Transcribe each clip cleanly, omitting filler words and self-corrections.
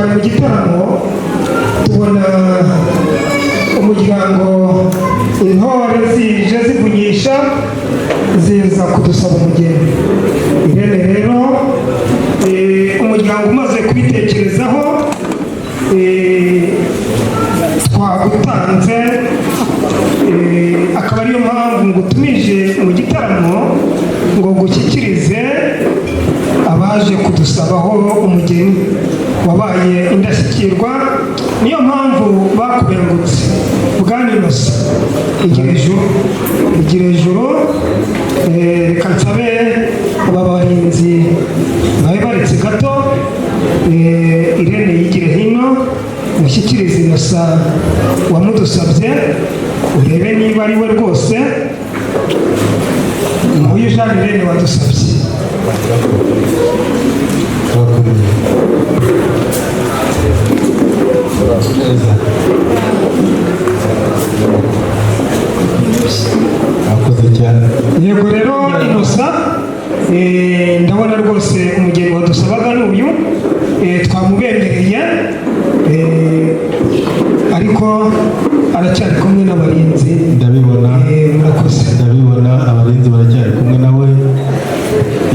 Twari mu gitaramo, tubona umuryango, intore zije zivunyisha, ziza kudusaba umugeni Irene. Rero umuryango umaze kubitekerezaho, twagutanze, akaba ariyo mpamvu ngutumije mu gitaramo ngo gushyikirize abaje kudusabaho umugeni. Wabaye indashyikirwa, niyo mpamvu bakubengutse. Bwana Innocent, igira ijuru, igira ijuru. Reka nsabe aba barinzi babe baretse gato, Irene yigire hino, mushyikirize Innocent wamudusabye, urebe niba ari we rwose. Nguyu Jean Irene wadusabye. Turakomeye neza. Murakoze cyane. Yego rero Innocent, ndabona rwose umugeni wadusabaga ni uyu. Twamubemereye, ariko aracyari kumwe n'abarinzi. Ndabibona. Murakoze. Ndabibona, abarinzi baracyari kumwe nawe.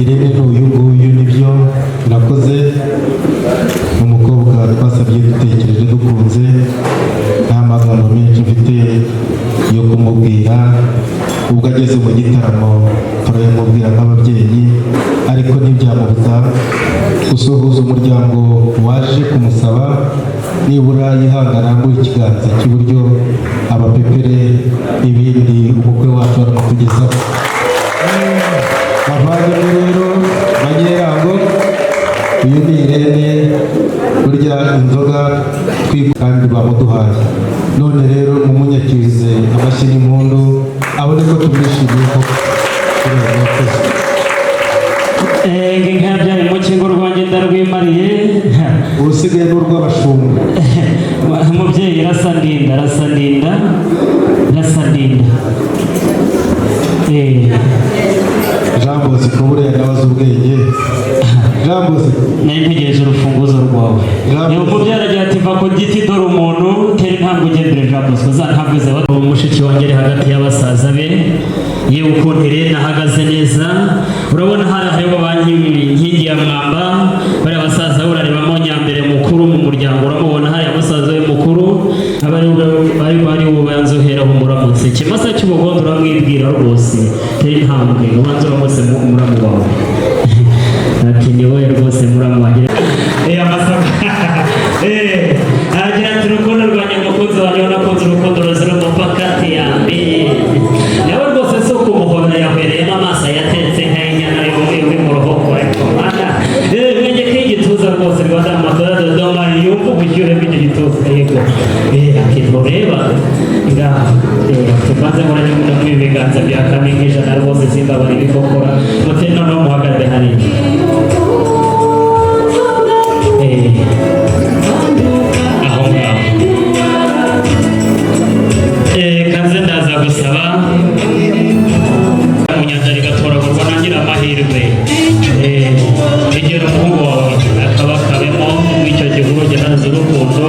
Irene ni uyu nguyu, nibyo, murakoze. Ni umukobwa twasabye dutekereje, dukunze. Nta magambo menshi mfite yo kumubwira. Ubwo ageze mu gitaramo turayamubwira nk'ababyeyi, ariko ntibyamubuza gusuhuza umuryango waje kumusaba. Nibura yihangana, arambure ikiganza cy'iburyo abapepere, ibindi umukwe wacu aramutugezaho. Bavandimwe rero, banyerango, uyu ni Irene. Burya inzoga twi kandi bamuduhaye. None rero mumunyakirize amashyi n'impundu, abone ko tumwishimiye koko. Murakoze. Inka yabyaye umukingo rwanjye ndarwimariye. Urusigaye ni urw'abashumba. Umubyeyi, rasa ndinda, rasa ndinda, rasa ndinda. Jean Bosco buriya nawe azi ubwenge, Jean Bosco. Nari ntegereje urufunguzo rwawe. Niba umubyeyi aragira ati: "Va ku giti, dore umuntu, tera intambwe ugendere." Jean Bosco, za ntambwe zawe. Mushiki wanjye ari hagati y'abasaza be. Yewe, ukuntu Irene ahagaze neza! Urabona hari hariho banki inkingi ya mwamba, bariya basaza be. Urarebamo nyambere mukuru mu muryango, uramubona hariya, musaza we mukuru, aba ari we bari bubanze uheraho umuramutse. Ikimasa cy'ubugondo uramwibwira rwose. Tera intambwe ubanze uramutse muramu wawe, ati: "Ni wowe rwose muramu wanjye." Amasaka. Aragira ati: "Urukundo rwanjye, umukunzi wanjye, nakunze urukundo ruzira umupaka." Ati: "Yambi nawe rwose si ukumuhobera, yahwereyemo amaso yatetse nk'ay'inyana iri mu ruhongore." Mana, mwegeke igituza rwose. Rwanda amatora Dodoma yumva ubushyuhe bw'icyo gituza. Yego, ati: "Ntureba ngaha?" Tuvanze muranye mu ibiganza bya kane nk'ijana rwose, simbabara ibikokora mute. Noneho muhagarare hariya. Aho ngaho. Kanze ndaza gusaba mu nyanja rigatoragurwa nangira amahirwe. Egera umuhungu wawe akaba kabemo mw'icyo gihuru gihaza urukundo.